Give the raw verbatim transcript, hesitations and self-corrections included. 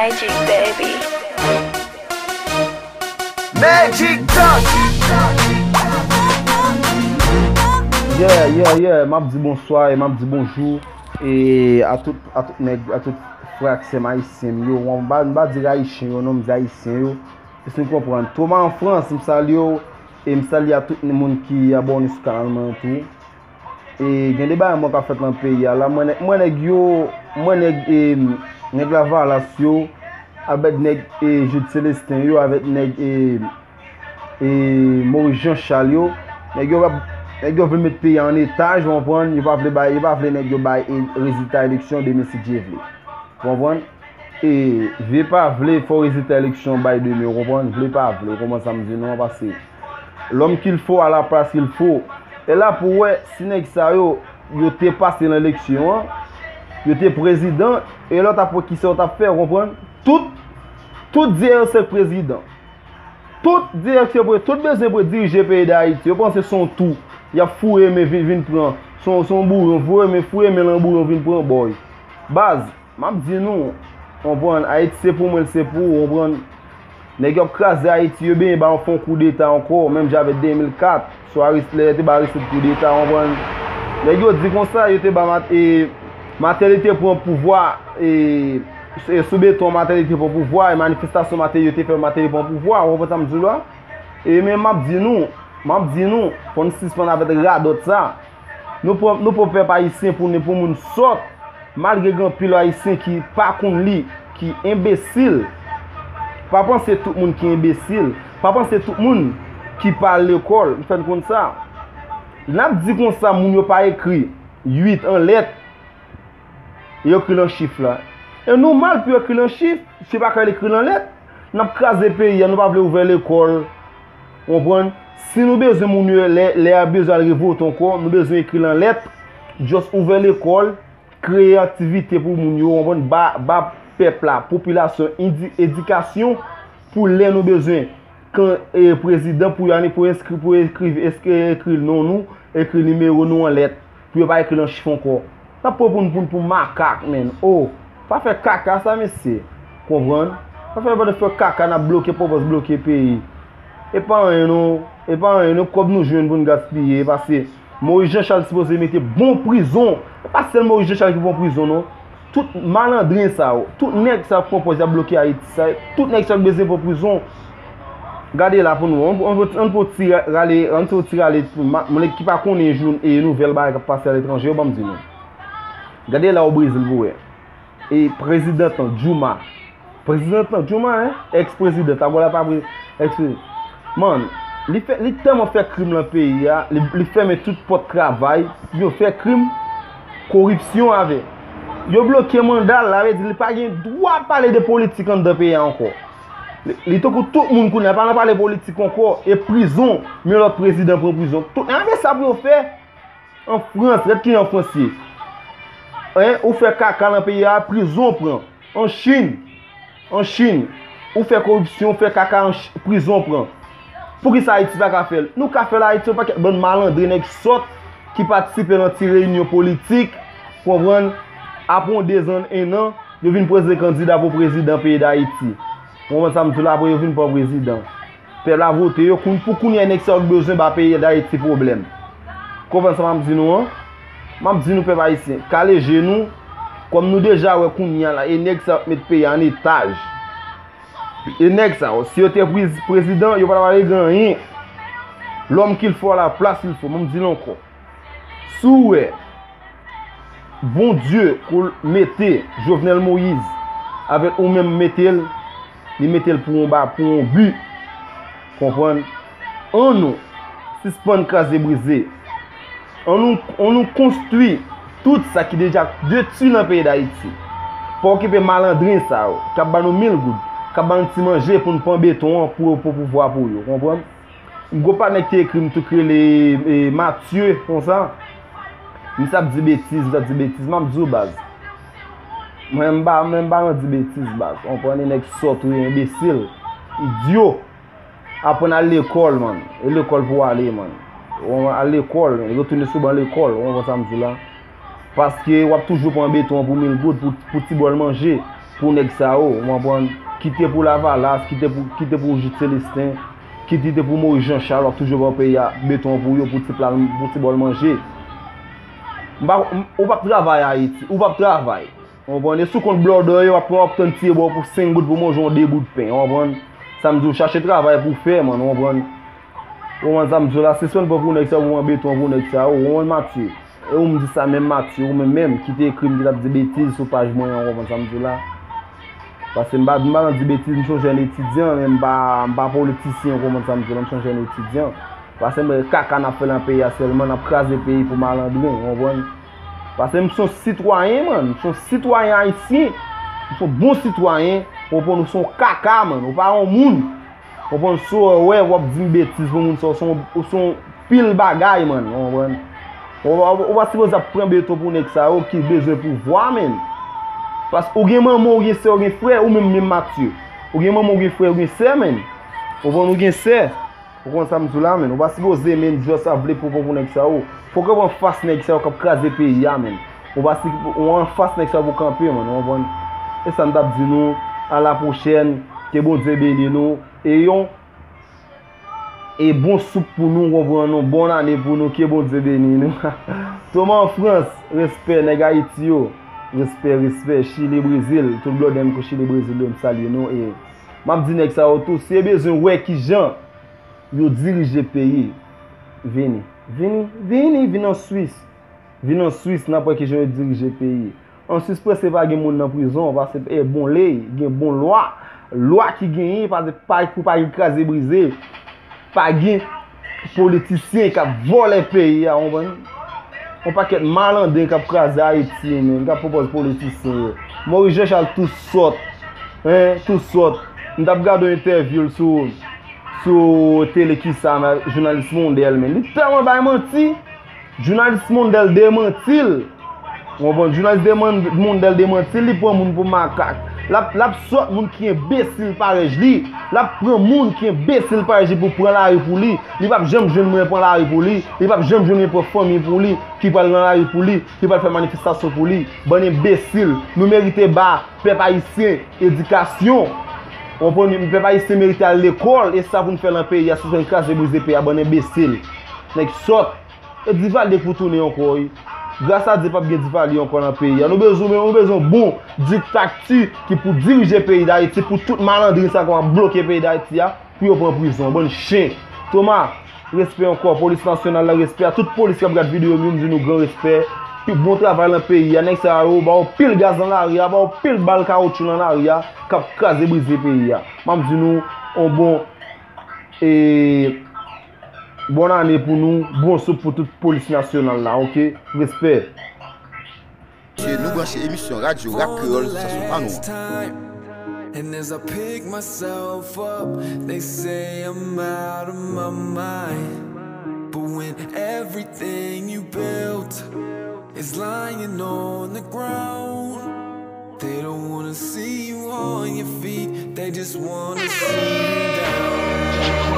Magic baby. Magic Touch. Yeah, yeah, yeah, m ap di bonswa e m ap di bonjou e a tout, a tout nèg, a tout frè ak sè m ayisyen m yo. Bon, m pa, m pa di Ayisyen yo non, m di Ayisyen yo. Èske n konprann? Thomas an Frans, m salye w e m salye a tout moun ki abòne sou kanal mwen an tou. E gen de bagay mwen ka fèt nan peyi a la. Mwen nèg, mwen nèg yo, mwen nèg, e, nèg Lavalas yo, avèk nèg, e, Jude Célestin yo, avèk nèg, e, e, Maurice Jean Charles yo. Nèg yo, nèg yo vle met peyi a an etaj, ou konprann? Yo pa vle bay, yo pa vle nèg yo bay, e, rezilta eleksyon demen si Dye vle. Ou konprann? E vle pa vle, fò rezilta eleksyon bay demen, ou konprann? Vle pa vle, ou konprann sa m di nou an, paske l'homme qu'il faut à la place qu'il faut. E la pou wè si nèg sa yo, yo te pase nan eleksyon an, yo te prezidan, e lè w t ap wè kisa yo t ap fè, ou konprann? Tout, tout di yo se prezidan. Tout direksyon pou tout bezwen pou dirije peyi Dayiti. Yo panse se yon tou. Y ap foure men vin, vin pran. Se yon, se yon bouyon, foure men, foure men nan bouyon vin pran bòy. Baz, m ap di nou, konprann, Ayiti se pou mwen, l se pou ou, konprann. Nèg yo ap kraze Ayiti, yo benyen ba yo fè yon koudeta ankò, menm jan avèk de mil kat, sou Aristide, lè yo te ba Aristide koudeta, konprann. Nèg yo di konsa, yo te ba Mat-, e, Martelly te pran pouvwa, e, e sou beton Martelly te pran pouvwa, e manifestasyon Martelly yo te fè Martelly pran pouvwa, ou konprann sa m di w la? E men m ap di nou, m ap di nou, fò n sispann avèk radòt sa. Nou pran, nou pran pèp ayisyen pou n, pou moun sòt, malgre gen anpil ayisyen ki pa konn li, ki enbesil. Pa panse tout moun ki enbesil, pa panse tout moun ki pa al lekòl, m fè n konn sa. N ap di konsa, moun yo pa ekri uit an lèt, yo ekri l an chif la. E nòmal pou yo ekri l an chif, si yo pa ka ekri l an lèt, n ap kraze peyi a, nou pa vle ouvè lekòl, ou konprann? Si nou bezwen moun yo, lè, lè a bezwen al revolte ankò, nou bezwen ekri l an lèt, just ouvè lekòl, kreye aktivite pou moun yo, ou konprann? Ba, ba pèp la, popilasyon, edi-, edikasyon pou lè nou bezwen kan, e, prezidan pou yo annik pou enskri, pou yo ekri, enskri, ekri non nou, ekri nimewo nou an lèt, pou yo pa ekri l an chif ankò. N ap pran pou n, pou n, pou makak, menn. O, pa fè kaka sa, mesye. Konprann? Pa fè, pa fè kaka, n ap bloke pwopòz bloke peyi. E pa anyen non, e pa anyen non, kòb nou jwenn pou n gaspiye, paske Maurice Jean Charles sipoze mete bon prizon. E pa sèl Maurice Jean Charles ki bon prizon non. Tout malandren sa yo, tout nèg sa yo k pran pòz y ap bloke Ayiti sa yo, tout nèg sa yo k bezwen pran prizon. Gade la pou nou, ann, ann, ann pran ti rale, ann pran ti rale pou ma-, moun ki pa konnen jou, e nouvèl bagay k ap pase aletranje yo, ban m di nou. Gade la o Brezil pou wè. E prezidan tan, Dilma. Prezidan tan, Dilma, en? Ex-prezidan, ta gwala pa pre-, ex-prezidan. Man, li fè, li tèlman fè krim nan peyi a, li, li fèmen tout pòt travay, yo fè krim, koripsyon avè. Yo bloke manda l, sa vle di li pa gen dwa pale de politik anndan peyi a ankò. Li, li tankou tout moun kounye a, pa nan pale politik ankò, e prizon, men lòt prezidan pran prizon. Tout, e sa pou yo fè? An Frans, gad kijan Frans ye. En, ou fè kaka nan peyi a, prizon w pran. An Chin, an Chin, ou fè koripsyon, ou fè kaka, an Ch-, prizon w pran. Poukisa Ayiti pa ka fè l? Nou ka fè l Ayiti, yon pakèt bann malandren, nèg sòt ki patisipe nan ti reyinyon politik, konprann, apre yon dezan, en an, yo vin poze kandida pou prezidan peyi Dayiti. Ou konprann sa m di w la, apre yo vin pran prezidan. Pèp la vote yo, koun-, pou kounye a nèg sa yo k bezwen ba peyi Dayiti pwoblèm. Konprann sa m ap di nou an? M ap di nou pèp ayisyen, kale je nou, kòm nou deja wè kounye a la, e nèg sa yo ap met peyi a an etaj. E nèg sa yo, si yo te priz-, prezidan, yo pa t ap ale gen anyen. L'homme qu'il faut à la place qu'il faut, ban m di l ankò. Si w wè Bondye kou l mete Jovenel Moïse avèk ou menm mete l, li mete l pou yon ba, pou yon bi. Konprann? Annou sispann kraze brize. Annou, annou konstwi tout sa ki deja detwi nan peyi Dayiti. Pa okipe malandren sa yo k ap ba nou mil goud, k ap ba nou ti manje pou n pran beton an pou, pou pouvwa pou yo. Konprann? Gwo patnè k te ekri m tou k rele, e, Mathieu konsa. Misye ap di betiz, misye ap di betiz. M ap di w baz. Mwen m pa, mwen m pa nan di betiz baz. Konprann, e nèg sòt ou ye, enbesil, idyo. Aprann al lekòl, man. E lekòl pou w ale, man. Ou al lekòl, retounen sou ban lekòl. Ou konprann sa m di w la? Paske w ap toujou pran beton an pou mil goud, pou, pou ti bòl manje. pou nèg sa yo, w konprann? Kite pou Lavalas, kite pou, kite pou Jude Célestin, kite pou Moïse Jean Charles, w ap toujou ba peyi a beton pou yo, pou ti pla, pou ti bòl manje. M pa, m, ou p ap travay Ayiti, ou p ap travay. W konprann? E sou kont blòdè yo, w ap, w ap tann tiye ba w pou senk goud pou manje yon de bout pen, w konprann? Sa m di w, chache travay pou w fè, man, w konprann? Ou konprann sa m di w la? Sispann pran pou nèg sa yo, pou pran beton pou nèg sa yo, w konprann, Matye? E ou m di sa menm, Matye, ou menm menm, ki te ekri m, ki t ap di betiz sou paj mwen an, w konprann sa m di w la? Paske m pa, m pa nan di betiz, m se yon jèn etidyan, men m pa, m pa politisyen, w konprann sa m di w la, m se yon jèn etidyan. Paske m wè kaka n ap fè nan peyi a sèlman, n ap kraze peyi pou malandren, w konprann? Paske m se yon sitwayen, man, m se yon sitwayen ayisyen, m se yon bon sitwayen, w konprann, ou se yon kaka, man, ou pa yon moun. Konprann, si w wè, w ap di m betiz pou moun sa, ou se yon, ou se yon pil bagay, man, w konprann? Ou, ou, ou pa sipoze ap pran beton pou nèg sa yo ki bezwen pouvwa, menn. Paske ou gen manman, ou gen sè, ou gen frè, ou menm, menm Matye. Ou gen manman, ou gen frè, ou gen sè, menn. Ou konprann, ou gen sè. Ou konprann sa m di w la, menn. Ou pa sipoze, menn, just ap vle pouvwa pou nèg sa yo. Fòk ou pran fas nèg sa yo k ap kraze peyi a, menn. Ou pa si, ou anfas nèg sa yo pou kanpe, menn. Ou konprann? E sa m t ap di nou, a la pwochèn, ke Bondye beni nou. E yon, e bon soup pou nou, konprann nou, bòn ane pou nou, ke Bondye beni nou. Thomas an Frans, respè, nèg Ayiti yo, respè, respè, Chili, Brezil, tout blòdè m ko Chili, Brezil yo, m salye nou, e m ap di nèg sa yo tou, si yo bezwen wè kijan yo dirije peyi, vini, vini, vini, vin an Swis, vin an Swis, n ap wè kijan yo dirije peyi. An Swis prèske pa gen moun nan prizon, paske e bon ley, gen bon lwa. Lwa ki genyen, pa, pa, pou pa gen kraze brize, pa gen politisyen k ap vòlè peyi a, w konprann? Yon pakèt malandren k ap kraze Ayiti, menn, k ap pwopoze politisyen yo. Maurice Jean Charles tou sòt, hein, tou sòt. M t ap gade yon entèvyou l sou, sou tele kisa, jounalis Mondèl, menn. Li tèlman bay manti. Jounalis Mondèl demanti l. Ou konprann? Jounalis deman-, Mondèl demanti l, li pran moun pou makak. L ap, l ap sòt moun ki enbesil parèj li. L ap pran moun ki enbesil parèj li pou pran lari pou li. Li p ap janm jwenn mwen pran lari pou li. Li p ap janm jwenn mwen pran fanmi pou li, ki pral nan lari pou li, ki pral fè manifestasyon pou li. Bann enbesil. Nou merite ba pèp ayisyen edikasyon. Ou konprann? Pèp ayisyen merite al lekòl. E sa pou n fè nan peyi a, sispann kraze brize peyi a, bann enbesil. Nèg sòt. E Divalye k pou tounen ankò, wi. Gras a Dye, p ap gen Divalye ankò nan peyi a. Nou bezwen, nou bezwen bon diktatè ki pou dirije peyi Dayiti, pou tout malandren sa k ap bloke peyi Dayiti a, pou yo pran prizon. Bann chen. Thomas, respè ankò. Polis nasyonal la, respè a tout polis k ap gad videyo m yo, m di nou gran respè. Pi bon travay nan peyi a. Nèg sa yo, ba yo pil gaz nan lari a, ba yo pil bal kawotchou nan lari a, k ap kraze brize peyi a. M ap di nou, on bon, e, Bòn ane pou nou, bon soup pou tout polis nasyonal la, oke? Respè. Nou branche emisyon radyo Rap Kreyòl sou stasyon pa nou an. And as I pick myself up, they say I'm out of my mind. But when everything you built is lying on the ground, they don't wanna see you on your feet, they just wanna see you down.